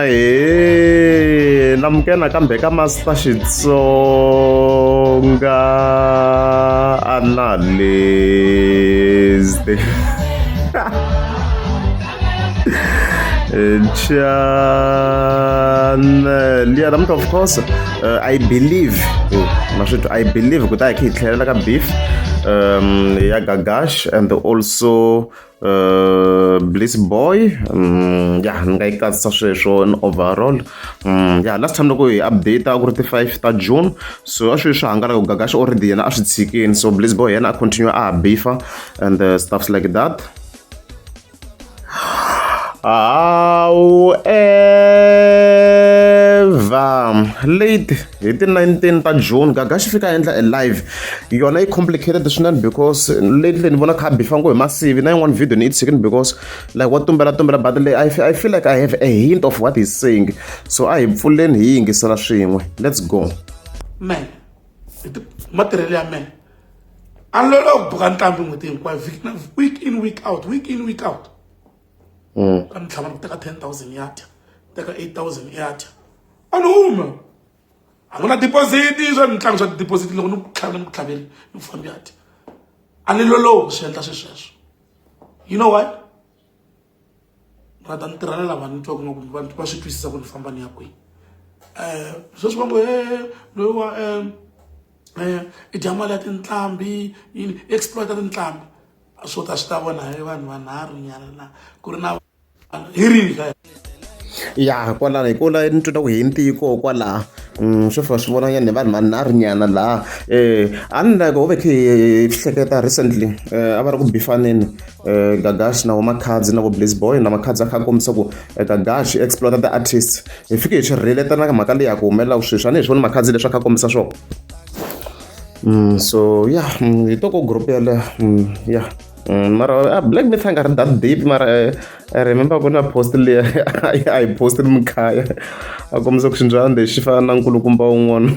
Ahee namukela nakambe ka Master Xitsonga Analyst. Channel ya namuntlha of course I believe ma swi twa I believe ku ta hi kha hi tlhelela ka beef ya Gagash and also Bliss Boy ya ni nga yi katsisa sweswo in overall ya last time loko hi update a ku ri ti-five ta June so a swi swi hangalaka ku Gagash already yena a swi tshikini so Bliss Boy yena a continue a ha beefa and stuffs like that. However, late hi ti 19 ta June Gaga xi fika endla a live yona yi complicated swinene because lately ni vona kha bifa ngo hi masivi na yin'wana video ni yi tshikini because like wa tumbela tumbela but leyi I feel like I have a hint of what he's saying so a hi pfuleni hi yingisela swin'we let's go man matirhelo ya man a ni loloha ku buka ntlhambi n'hweti hinkwayo vhiki na week in week out week in week out ka ni tlhava ni ku teka 10,000 ya dya teka 8,000 ya dya a ni huma a ku na deposit swa mitlangu swa deposit loko ni ku tlhavela ni ku tlhaveli ni ku fambi ya dya a ni lolohi ku swi endla swi sweswo you know why rata ni tirhela lava ni twa ku vanhu va swi twisisa ku ni famba ni ya kwihi um sweswi va ngo e loyi wa um i dya mali ya tinqambi yini exploit-a tinqambi swo ta swi ta vona hi vanhu vanharhu nyana la ku ri na hi rini ka ya kwalano hi kula ni twa ku hi ntiko kwalaha swo fika swi vona nyana hi vanhu vanharhu nyana laha a ni like ho ve khe hi hleketa recently a va ri ku bifaneni Gagash na vo Makhadzi na vo Bliss Boy na Makhadzi a kha a kombisa ku Gagash exploit the artist hi fike hi swi relate na mhaka leyi ya ku humelela sweswi a ni hi swi voni Makhadzi leswi a kha a kombisa swona so yeah hi to ko group yaleyo yeah mara a Black Myth a nga ri that deep mara I remember ku na post leyi a yi postile Mkhaya a kombisa ku xindzhubyana lexi xi fana na nkulukumba wun'wana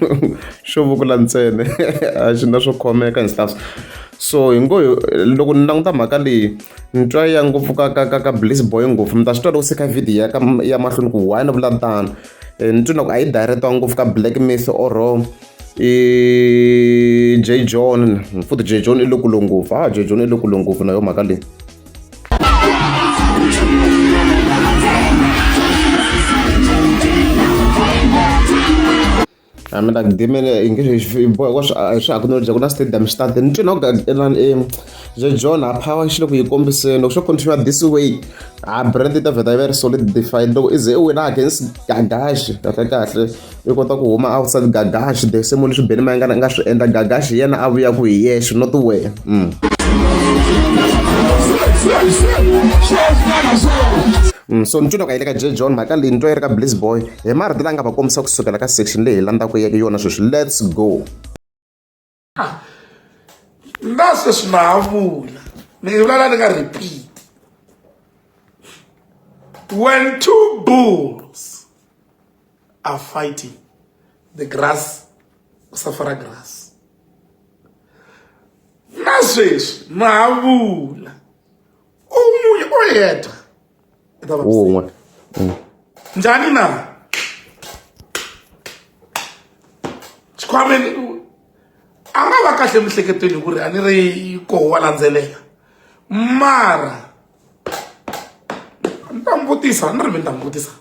xo vukula ntsena a xi na swo khomeka and stuff so hi ngo loko ni languta mhaka leyi ni twa ya ngopfu ka ka ka ka Bliss Boy ngopfu mi ta swi twa loko se ka video ya ka ya mahlweni ku why ni vula tano ni twa na ku a yi direct ngopfu ka Black Myth or i J John futhi J John i le kule ngopfu ha J John i le kule ngopfu na yo mhaka leyi. I mean like Demon i nge hi boha swa swa acknowledge ku na stadium xi ni twe na ku J John ha power xi le ku yi kombiseni loko xo continue this way ha brand yi ta vheta yi va yi ri solidified loko i ze i wina against Gagash kahle kahle i kota ku huma outside Gagash the same leswi Benny Mayengani a nga swi endla Gagash hi yena a vuya ku hi yexe not wena. So ni twe loko a yi le ka J John mhaka leyi ni twa yi ri ka Bliss Boy hi marito la nga va kombisa kusukela ka section leyi hi landzaka yona sweswi let's go. Na sweswi na ha vula ni vula la ni nga repeat when two bulls are fighting the grass ku safara grass na sweswi na ha vula omunye oyedwa wun'we njhani na xikhwameni a nga va kahle emiehleketweni ku ri a ni ri koho wa landzelela mara ni ta mi vutisa ni ri mi ni ta mi vutisa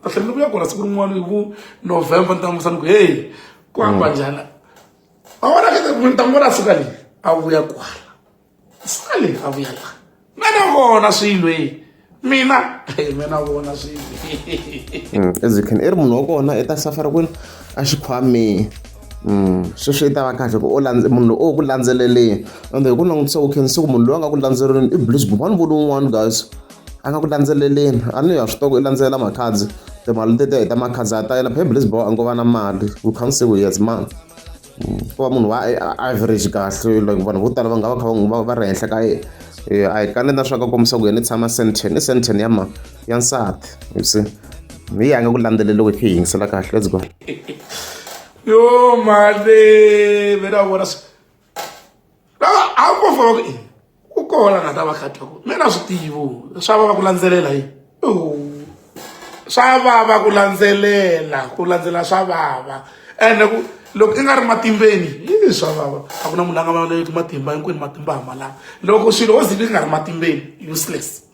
kahle ni vuya kona siku rin'wana hi ku November ni ta n'wi vutisa ni ku heyi ku hamba njhani a vona ni ta n'wi vona a suka le a vuya kwala suka le a vuya la me na vona swilo e mina me na vona swilo. As you can i ri munhu wa kona i ta safara kwini a xikhwameni sweswo i ta va kahle ku u munhu loyi o ku landzeleleni ende hi ku langutisa u khensa ku munhu loyi a nga ku landzeleleni i Bliss Boy va ni voni wun'wana guys a nga ku landzeleleni a ni ya swi tiva ku i landzelela Makhadzi timali tetiya hi ta Makhadzi a ta yena phela Bliss Boy a ngo va na mali we can't say he has money ko va munhu wa average kahle like vanhu vo tala va nga va kha va va ri henhla ka yena a hi kaneti na swa ka kombisa ku yena i tshama Sandton i Sandton ya ma ya nsati you see hi ya nga ku landzeleli loko hi kha hi yingisela kahle let's go. Yo mali ve na vona a ko fa va ku i u kona nga ta va kha twa ku mina swi tivi swa va va ku landzelela yi. Swa vava ku landzelela, ku landzela swa vava. Ene ku loko i nga ri matimbeni, yi swa vava. A ku na munhu a nga vulavuleki matimba hinkwenu matimba ha ma lava. Loko swilo wo ze i nga ri matimbeni, useless.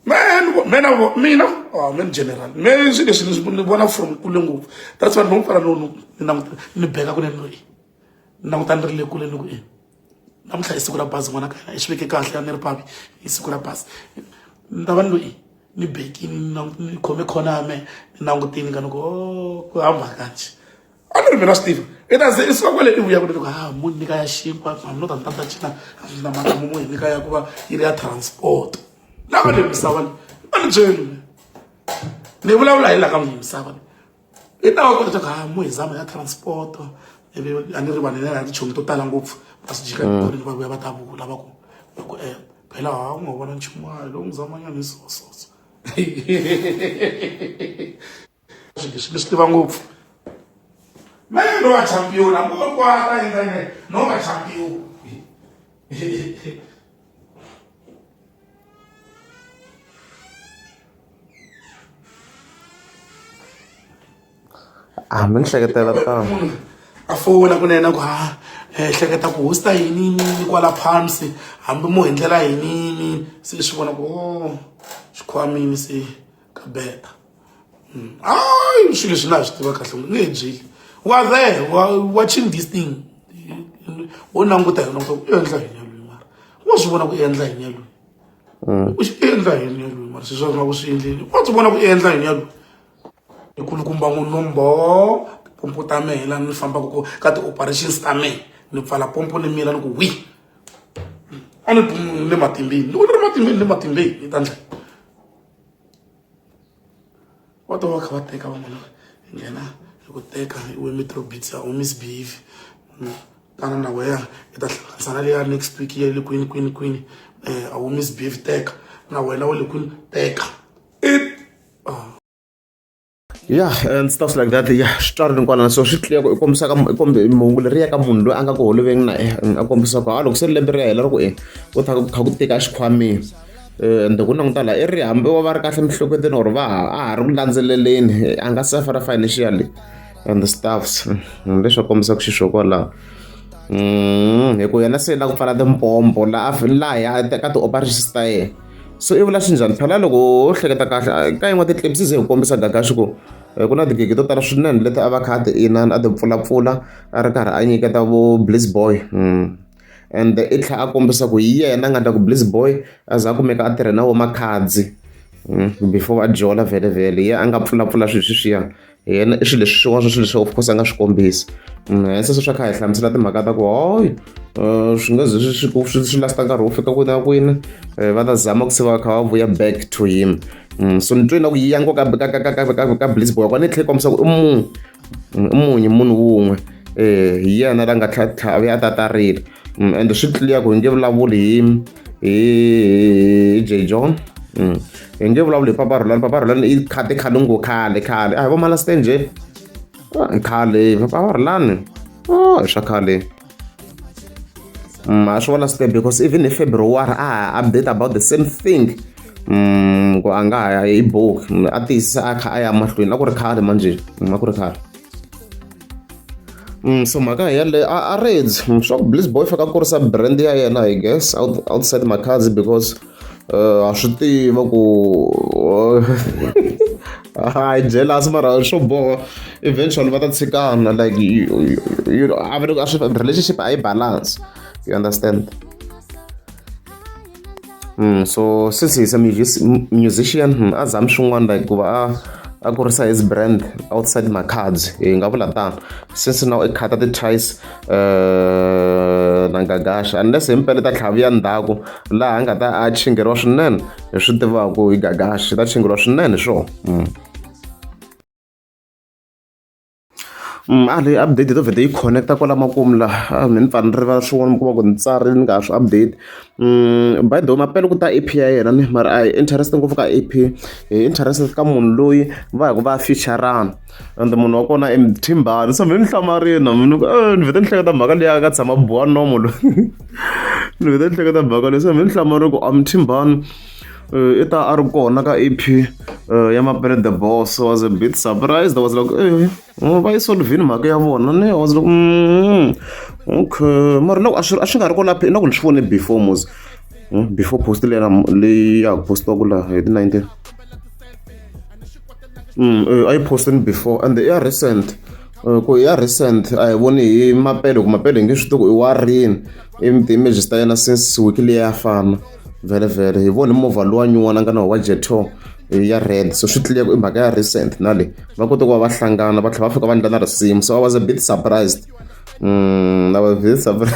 Man, mina mina oh, man general me swilo leswi ni vona from kule ngopfu. That's why ni fana no ni languta ni beka kunene loyi ni languta ni ri le kule ni ku e namuntlha i siku ra bazi n'wana ka hina i swi veke kahle a ni ri papi i siku ra bazi ni ta va ni loyi ni bekini ni khome khona ya mehe ni langutini ka ni ku o ku hamba kanje a ni ri mina swi tiva i ta ze i suka kwale i vuya ku ni ku ha mo nyika ya xinkwa hambi no ta ni ta ta cina na makamu mo hi nyika ya ku va yi ri ya transport lava le misava leyi a ni byeli ni vulavula hi la ka misava leyi i ta va ku ri ha mo hi zama ya transport ivi a ni ri vanhu na tichomi to tala ngopfu va swi jika ekhoneni va vuya va ta vula va ku va ku e phela ha u nga vona nchumu wa lowu n'wi zamanyana hi so so so swilo leswi ni swi tiva ngopfu mehe no va champion hambi u kwata internet no va champion. A mi ni hleketela tano. A fona kunene a ku ha hleketa ku hosta yini ni kwala Palms hambi mo hi ndlela yini se swi vona ku oh xikhwamini se ka beta. Hayi swilo leswi na swi tiva kahle ni nge byeli. We are there, we are watching this thing. Wo languta hi languta ku endla yini yaloyi mara. Wa swi vona ku endla yini yaloyi. U xi endla yini yaloyi mara sweswi a nga ku swi endleni. Wa swi vona ku endla yini yaloyi. I kulukumba n'wini tipompo ta mehe laha ni fambaka ko ka ti-operations ta mehe ni pfala pompo ni mila ni ku wi a ni le matimbeni loko ni ri matimbeni le matimbeni ni ta ndlela va ta va kha va teka van'wana hi nghena hi ku teka i we metro beats a wu misbehave tana na weya i ta hlanganisa na leya next week ya le kwini kwini kwini a wu misbehave teka na wena wa le kwini teka i Yeah, and stuff like that. Yeah, swi twarile kwalano so swi clear ku i kombisa ka i kombe mahungu leri ya ka munhu loyi a nga ku holoveni na yena a kombisa ku ha loko se lembe ri ya hela ri ku e ku ta ku kha ku tika exikhwameni ende ku languta laha i ri hambi va ri kahle emiehleketweni or va ha a ha ri ku landzeleleni a nga suffer financially and stuffs leswi kombisaka xiswona kwalaho. Hi ku yena se i lava ku pfala timpompo laha laha ka ti-operations ta yena so i vula swi njhani phela loko ho hleketa kahle ka yin'we ti-clips ze hi kombisa Gagashi ku ku na tigigi to tala swinene leti a va kha a ti inana a ti pfulapfula a ri karhi a nyiketa vo Bliss Boy ende i tlhela a kombisa ku hi yena a nga endla ku Bliss Boy a za a kumeka a tirhe na vo Makhadzi before va jola vhele vhele hi yena a nga pfulapfula swilo sweswiya. Hi yena i swilo leswi swin'wana swa swilo leswi of course a nga swi kombisa se sweswi a kha hi hlamusela timhaka ta ku hayi swi nga ze swi swi swi last nkarhi wo fika kwini na kwini va ta zama ku se va kha va vuya back to him so ni twe na ku yi ya nkoka ka ka ka ka ka ka Bliss Boy kwani yi tlhela yi kombisa ku i munhu i munhu munhu wun'we hi yena la nga tlha a vuya a tatarile ende swi clear ku hi nge vulavuli hi hi J John hi nge vulavuli hi Papa Rhulani Papa Rhulani i khate khale ngo khale khale a hi vo Malaste njhe khale Papa Rhulani oh swa khale a swi vona step because even hi February a ha update about the same thing ku a nga ha ya hi book a tiyisisa a kha a ya mahlweni a ku ri khale manjhe a ku ri khale. So mhaka hi yaleyo a redzi swa ku Bliss Boy fika a kurisa brand ya yena I guess out, outside Makhadzi because ha swi tiva ku hayi jealous mara swo boha eventually va ta tshikana like you know, a va swi relationship a yi balance you understand. So since he's a musician a zami swin'wana like ku va a a kurisa his brand outside Makhadzi hi nga vula tano since now i khata ti-ties na Gagashi unless himpela ta tlhavi ya ndzhaku laha a nga ta a chingeriwa swinene hi swi tivaka hi Gagashi ta chingeriwa swinene hi swona. A leyi update to vhete yi connect-a kwala makumu laha a ni pfa ni rivala swin'wana mi kuma ku ni tsarile ni nga ha swi update by the way mapele ku ta E_P ya yena ni mara a hi interest ngopfu ka E_P hi interested ka munhu loyi va hi ku va feature-ana and munhu wa kona i Mthimbani se me ni hlamarile na mina ku ni vhete ni hleketa mhaka liya ka tshama boha nomo loyi ni vhete ni hleketa mhaka leyi se me ni hlamarile ku a Mthimbani. I ta a ri kona ka EP ya Mapele the Boss. Was a bit surprised. I was like, eh, va yi solvini mhaka ya vona ne. I was like, okay. Mara loko a swi a swi nga ri kona na ku ni swi vone before mos. Before post leyi leyi ya ha ku postiwaku laha hi ti 19. A yi postini before and ya recent. Ku ya recent a hi voni hi Mapele ku Mapele hi nge swi tivi ku i wa rini. Ti-images ta yena since week liya ya fana vhele vhele hi vone movha luwa nyuwana a nga na wa Jetour ya red so swi clear ku i mhaka ya recent na le va kote ku va va hlangana va tlhela va fika va endla na risimu so I was a bit surprised. I was a bit surprised.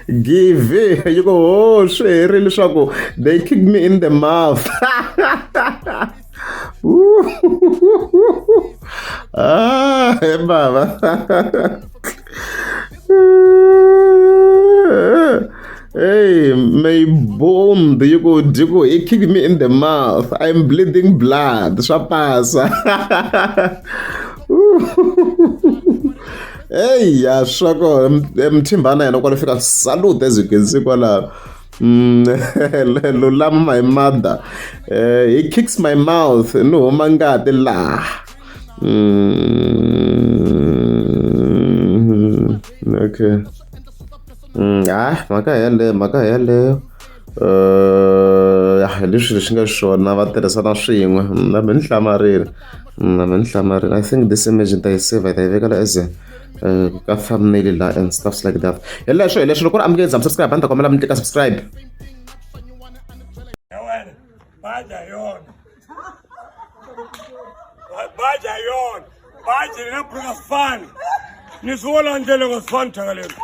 Give yi ku ho swi herile leswaku they kicked me in the mouth. Ah, he bava. Hey, may bond you go you he kicked me in the mouth. I'm bleeding blood. Swa pasa. Hey, ya swa kona mthimbana yena kwala fika salute as you can see kwala. Lulama my mother. He kicks my mouth. Ni huma ngati laha. Okay. Hayi mhaka yeleyo mhaka yeleyo ya hi leswi leswi nga xiswona va tirhisana swin'we na me ni hlamarile na me ni hlamarile I think this image ni ta yi save hi ta yi vekela as a ka thumbnail la and stuffs like that hi leswo hi leswo loko ri amukeli zama subscribe a ni ta kombela mi tlika subscribe. Baja yona. Baja yona. Baji na buka sifani. Ni swi vona ndlela ko sifani thyaka leri.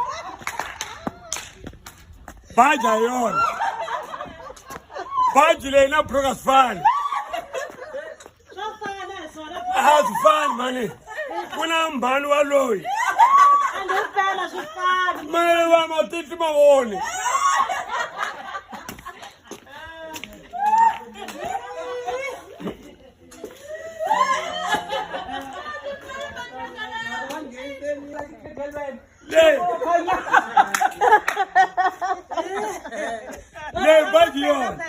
Baja yona. Baji leyi na buka sifani. A swi fani mani. Ku na mbhani wa loyi. Mani va matiti ma voni. Leyi baji yona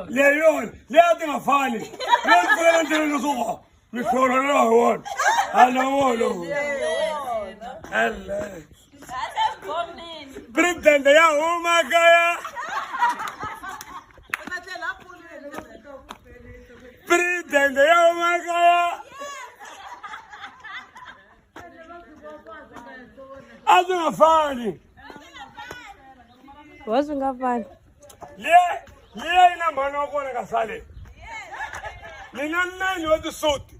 leyi yona leyi a ti nga fani leyi pfulela ndlela leswaku mihlolo leyi hi wona ana wona president ya huma kaya president ya huma kaya a swi nga fani wa swi nga fani liya liya yi na mhani wa kona ka sale ni na nine wa tisoti.